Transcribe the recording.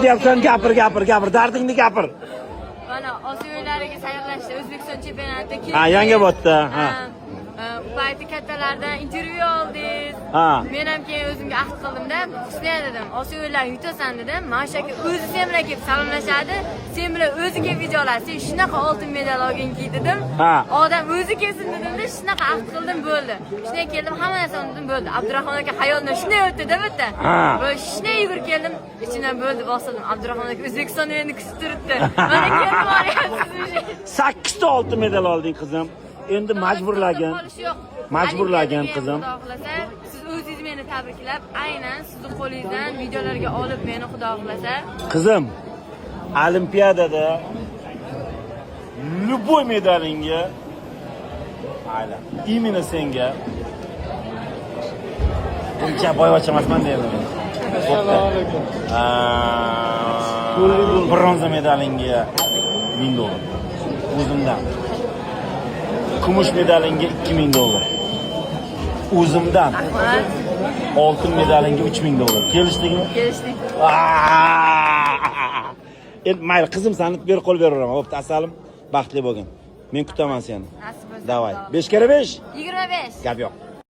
Deyapsan, gapir, gapir, gapir, dardingni gapir. Mana Osiyo o'yinlariga tayyorlashda O'zbekiston chempionatida keldik. Ha, Yangiobodda, ha. Ha, u payti kattalardan intervyu oldingiz. Ha. Men ham keyin o'zimga ahd qildimda, Husniya dedim, Osiyo o'yinlarini yutasan dedim. Mana shu aka o'zi sen bilan kelib salomlashadi, sen bilan o'zi kelib video oladi. Sen shunaqa oltin medal olginki dedim. Ha. Odam o'zi kelsin dedimda, shunaqa ahd qildim, bo'ldi. Shunday keldim, hamma narsani unutdim, bo'ldi. Abdurahmon aka xayoldan shunday o'tdi-da bitta. Ha. Bo'ldi, shunday yugurib keldim, ichimdan bo'ldi, bosildim. Abdurahmon aka O'zbekiston meni kutib turibdi. Mana keldim, olyapsiz уже. Sakkizta oltin medal olding, qizim. Endi majburlagin. Qolish yo'q. Majburlagin, Olimpiadaga ham, qizim. Xudo xohlasa, siz o'zingiz meni tabriklab, aynan sizni qo'lingizdan videolarga olib meni, Xudo xohlasa. Qizim, olimpiadada любой medalingga, mayli, именно senga, buncha boyvachcha emasman deyman. Assalomu alaykum. Bronza medalingga 1000 dollar o'zimdan. Kumush medalingga 2000 dollar o'zimdan. Rahmat. Oltin medalingga 3000 dollar. Kelishdikmi? Kelishdik. Endi mayli, qizim, sani ber, qo'l beraveraman. Bo'pti, asalim, baxtli bo'lgin. Men kutaman seni. Nasib bo'lsa. Давай. Xudo. 5 karra 5. 25. Gap yo'q.